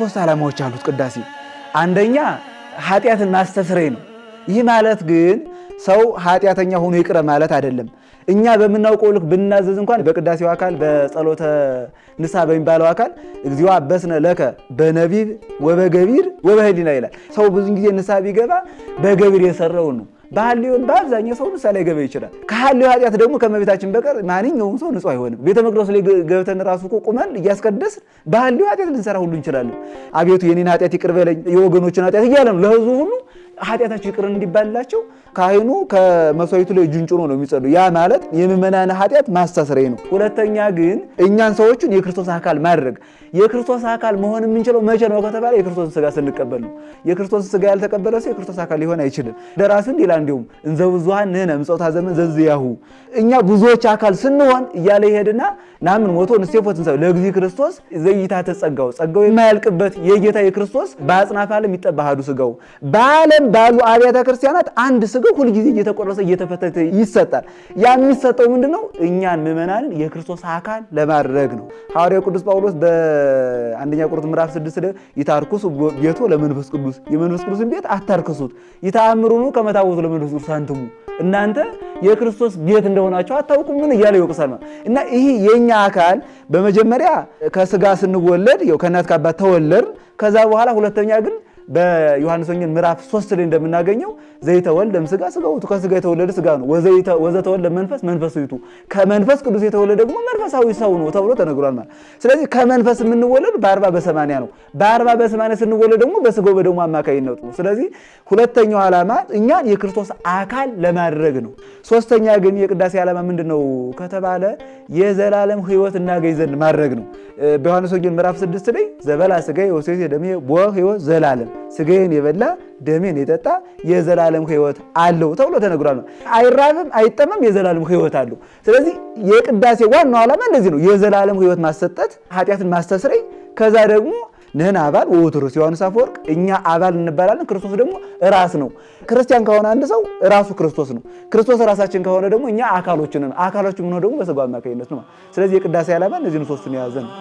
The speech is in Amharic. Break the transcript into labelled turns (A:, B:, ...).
A: ሶስት ዓላማዎች አሉት ቅዳሴ። አንደኛ ኃጢአትን ማስተስረይ ነው። ይህ ማለት ግን ሰው ኃጢአተኛ ሆኖ ይቅረ ማለት አይደለም። እኛ በምናውቀው ልክ ብናዘዝ እንኳን በቅዳሴው አካል በጸሎተ ንስሐ በሚባለው አካል እግዚኦ አበስነ ለከ በነቢብ ወበገቢር ወበህሊና ይላል። ሰው ብዙ ጊዜ ንስሐ ቢገባ በገቢር የሰራውን ነው። በሐልዮን በአብዛኛው ሰው ንስሐ ላይገባ ይችላል። ከሐልዮ ኃጢአት ደግሞ ከእመቤታችን በቀር ማንኛውም ሰው ንጹሕ አይሆንም። ቤተ መቅደሱ ላይ ገብተን ራሱ እኮ ቁመን እያስቀደስን በሐልዮ ኃጢአት ልንሰራ ሁሉ እንችላለን። አቤቱ የኔን ኃጢአት ይቅር በለኝ የወገኖችን ኃጢአት እያለ ነው ለህዝቡ ሁሉ ኃጢአታቸው ይቅር እንዲባልላቸው ካህኑ ከመስዋዕቱ ላይ እጁን ጭኖ ነው የሚጸልዩ። ያ ማለት የምእመናን ኃጢአት ማስተስረይ ነው። ሁለተኛ ግን እኛን ሰዎቹን የክርስቶስ አካል ማድረግ። የክርስቶስ አካል መሆን የምንችለው መቼ ነው ከተባለ የክርስቶስን ስጋ ስንቀበል ነው። የክርስቶስን ስጋ ያልተቀበለ ሰው የክርስቶስ አካል ሊሆን አይችልም። ደራሲው እንዲህ ይላል፣ እንዲሁም እንዘ ብዙኃን ንሕነ እምጾታ ዘመን ዘዝያሁ፣ እኛ ብዙዎች አካል ስንሆን እያለ ይሄድና ናምን ሞቶ ንሴፎ ትንሣኤ ለእግዚእ ክርስቶስ ዘይታተ ጸጋው፣ ጸጋው የማያልቅበት የጌታ የክርስቶስ በአጽናፈ ዓለም ይጠባ አሐዱ ስጋው፣ በዓለም ባሉ አብያተ ክርስቲያናት አንድ ስጋው ሁልጊዜ እየተቆረሰ እየተፈተተ ይሰጣል። ያ የሚሰጠው ምንድነው? እኛን ምእመናንን የክርስቶስ አካል ለማድረግ ነው። ሐዋርያው ቅዱስ ጳውሎስ በአንደኛ ቆሮንቶስ ምዕራፍ 6 ላይ ይታርኩሱ ቤቶ ለመንፈስ ቅዱስ፣ የመንፈስ ቅዱስን ቤት አታርክሱት፣ ይተአምሩኑ ከመ ታቦቱ ለመንፈስ ቅዱስ አንትሙ፣ እናንተ የክርስቶስ ቤት እንደሆናችሁ አታውቁም ምን እያለ ይወቅሳል ማለት። እና ይህ የኛ አካል በመጀመሪያ ከስጋ ስንወለድ ያው ከእናት ከአባት ተወለድን። ከዛ በኋላ ሁለተኛ ግን በዮሐንስ ወንጌል ምዕራፍ 3 ላይ እንደምናገኘው ዘይተወልደ እምሥጋ ሥጋ ውእቱ፣ ከስጋ የተወለደ ስጋ ነው፣ ወዘተወልደ መንፈስ መንፈስ ውእቱ፣ ከመንፈስ ቅዱስ የተወለደ ደግሞ መንፈሳዊ ሰው ነው ተብሎ ተነግሯል ማለት። ስለዚህ ከመንፈስ የምንወለድ በ40 በ80 ነው። በ40 በ80 ስንወለድ ደግሞ በስጋው በደሙ አማካኝነት ነው። ስለዚህ ሁለተኛው ዓላማ እኛን የክርስቶስ አካል ለማድረግ ነው። ሶስተኛ ግን የቅዳሴ ዓላማ ምንድነው ከተባለ የዘላለም ሕይወት እናገኝ ዘንድ ማድረግ ነው። በዮሐንስ ወንጌል ምዕራፍ 6 ላይ ዘበላ ሥጋዬ ወሰትየ ደሜ ቦ ሕይወት ዘላለም፣ ስጋዬን የበላ ደሜን የጠጣ የዘላለም ሕይወት አለው ተብሎ ተነግሯል። አይራብም፣ አይጠማም፣ የዘላለም ሕይወት አለው። ስለዚህ የቅዳሴ ዋናው ዓላማ እንደዚህ ነው። የዘላለም ሕይወት ማሰጠት፣ ኃጢአትን ማስተስረይ፣ ከዛ ደግሞ ንሕነ አባል ወውእቱ ርእስ፣ ዮሐንስ አፈወርቅ እኛ አባል እንባላለን፣ ክርስቶስ ደግሞ ራስ ነው። ክርስቲያን ከሆነ አንድ ሰው ራሱ ክርስቶስ ነው። ክርስቶስ ራሳችን ከሆነ ደግሞ እኛ አካሎች ነን። አካሎች ምን ደግሞ በስጋው አማካኝነት ነው። ስለዚህ የቅዳሴ ዓላማ እነዚህን ሶስቱን የያዘ ነው።